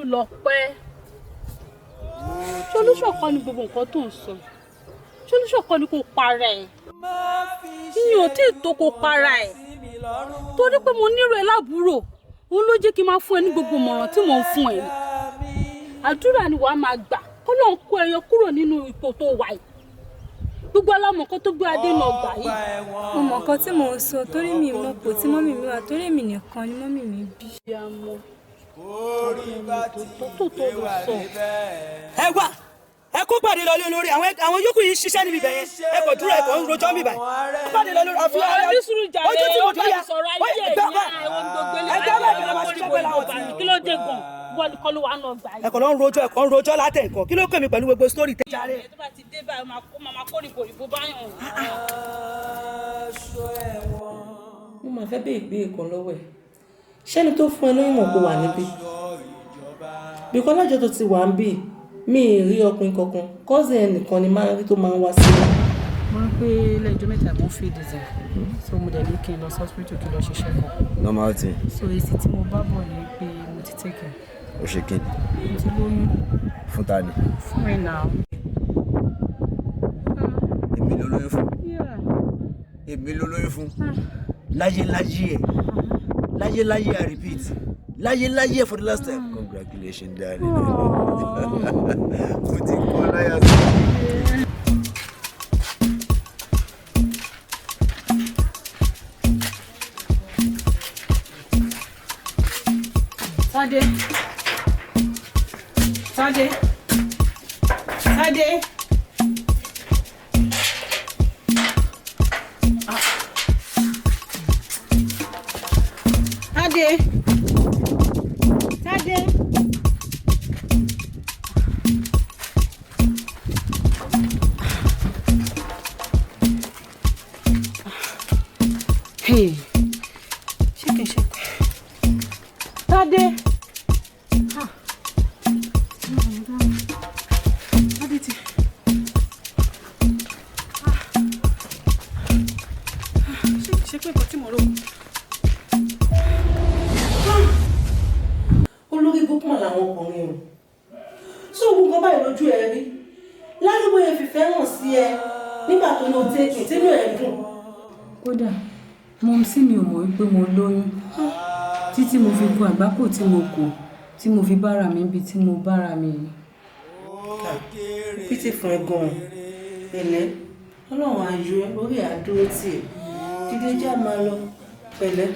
Tolúlọpẹ́, solution kọ́ ni gbogbo nǹkan tó ń sọ. Solution kọ́ ni kò para ẹ̀. Ìyẹn ò tí ì tó kò para ẹ̀. Torí pé mo nírò ẹ lábúrò, òun ló jẹ́ kí n máa fún ẹ ní gbogbo ìmọ̀ràn tí mò ń fún ẹ. Àdúrà ni wàá máa gbà k'Ọlọ́run kó ẹ yọ kúrò nínú ipò tó wà yìí. Gbogbo alámọ̀ kan tó gbé adé náà gbà yìí. Mo mọ̀ nǹkan tí mò ń sọ torí mi ò mọ̀ pò tí mummy mi wà, torí èmi nìkan ni mummy mi bí. Tó tó ló sọ. Ẹ wá, ẹ kó pàdé lọ lórí àwọn yòókù yìí ṣiṣẹ́ níbi ibẹ̀ yẹn. Ẹ kò dúró, ẹ kò ń rojọ́ níbẹ̀. Kó pàdé lọ lórí àfi Wọ́n ní sùúrù jàre, ojú tí mo ó bá tó yà. mi sọ̀rọ̀ ayé ẹ̀ ní àwọn gbogbo ilé. Ẹ gbọ́ bẹ́ẹ̀ kí ló máa ṣiṣẹ́ pẹ̀lú àwọn tí. Kí ló dé gan? Wọ́n ní kọ́ ló wà náà gbà yìí. Ẹ kò lọ ń rojọ́, ẹ kò ń rojọ́ látẹ̀ nǹkan. Kí ló kàn mí pẹ̀lú gbogbo sítórì tẹ́? Jàre, tó bá ti dé báyìí, máa kó rìbòrìbò báyọ̀. Mo máa fẹ́ béèrè ìbéèrè kan lọ́wọ́ ẹ̀. Ṣẹ́ni tó fún ẹ lóyún mọ̀ kó wà níbí? Bíkọ́ lájọ tó ti wà ń bì, mi ì rí ọkùnrin kankan. Cousin ẹnìkan ni máa ń rí tó máa ń wá sílé. Mo rí pé lẹ́jọ́ mẹ́ta mo ń feel dizzy, so mo dẹ̀ ní kí n lọ sí hospital kí n lọ ṣiṣẹ́ kan. Normal thing. So èsì tí mo bá bọ̀ ni pé mo ti take ẹ̀. O ṣe kí ni? Mo ti lóyún. Fún ta ni? Fún ẹ náà. Èmi ló lóyún fún? Yeah. Èmi ló lóyún fún? Láyé láyé ẹ. Láyé láyé, I repeat. Láyé láyé ẹ for the last time. Congratulations, darling. Mo ti kọ́ láyà sí. Tádé. Tádé. Tádé. Ah. Tádé. Tádé. Hey. Ṣé kìí ṣe pé? Tádé. Ah. Tádé ti. Ah. Ṣé kìí ṣe pé nǹkan tí mo rò? Olórí burúkú mà làwọn ọkùnrin o. So gbogbo nǹkan báyìí lójú ẹ rí. Ládùúgbò yẹn fìfẹ́ hàn sí ẹ nígbà tó ní o tẹ́kì tínú ẹ dùn. Kódà, mumsy mi ò mọ̀ wípé mo lóyún títí mo fi kó àgbákò tí mo kò tí mo fi bára mi níbi tí mo bára mi yìí. Pity fún ẹ gan-an. Pẹ̀lẹ́, Ọlọ́run á yọ ẹ́, orí ẹ̀ á dúró tì ẹ́. Dídé já máa lọ. Pẹ̀lẹ́.